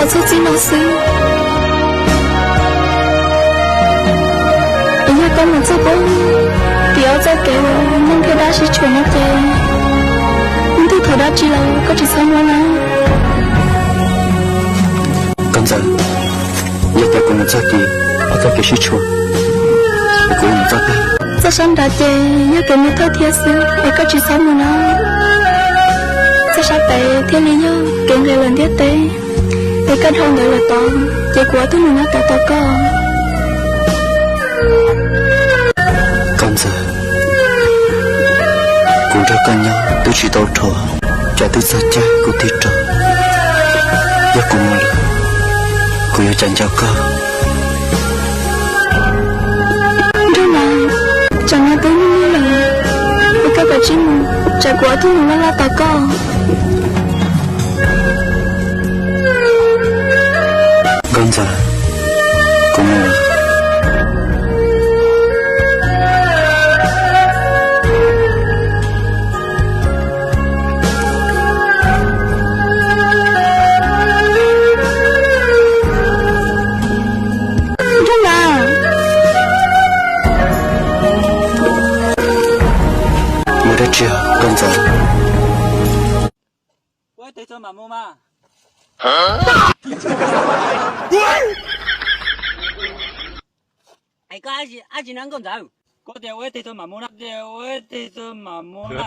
Txog txij no xwb, es yog koj mus txog pem tim ob txoj kev uas neeg thiaj dab sib tshuam no ces ib ntus thaum dab tsi los koj tsis txhob muab na. Koj Ntxawm, yog tias kuv mus txog tim ob txoj kev sib tshuam, kuv mus txog pem. Txoj sab nrad ces yog kev mus thawj thiab xwb es koj tsis txhob mus na. Txoj sab pem thiaj li yog kev nqes lawm ntiaj teb, es koj dhau ntawd lawm tod ces kuv ob tug nus no tod tos koj. Koj Ntxawm, kuv nrog koj nyob twb tsis tau dhuav, cas twb txog caij kuv tig rov. Yog kuv mus lawm, kuv yuav cas nco koj. Nraug Nav, tsam no twb lig lig lawm, es koj kav tsij mus, tsam kuv ob tug nus laj laj tos koj. Nkauj Ntxawm, kuv mus. Nraug Nav, mus dab tsi Nkauj Ntxawm? Ua ib teg txog mam mus mas. Es koj ab tsi na Nkauj Ntxawm? Kuv tias ua ib teg txog mam mus na, tias ua ib teg txog mam mus na.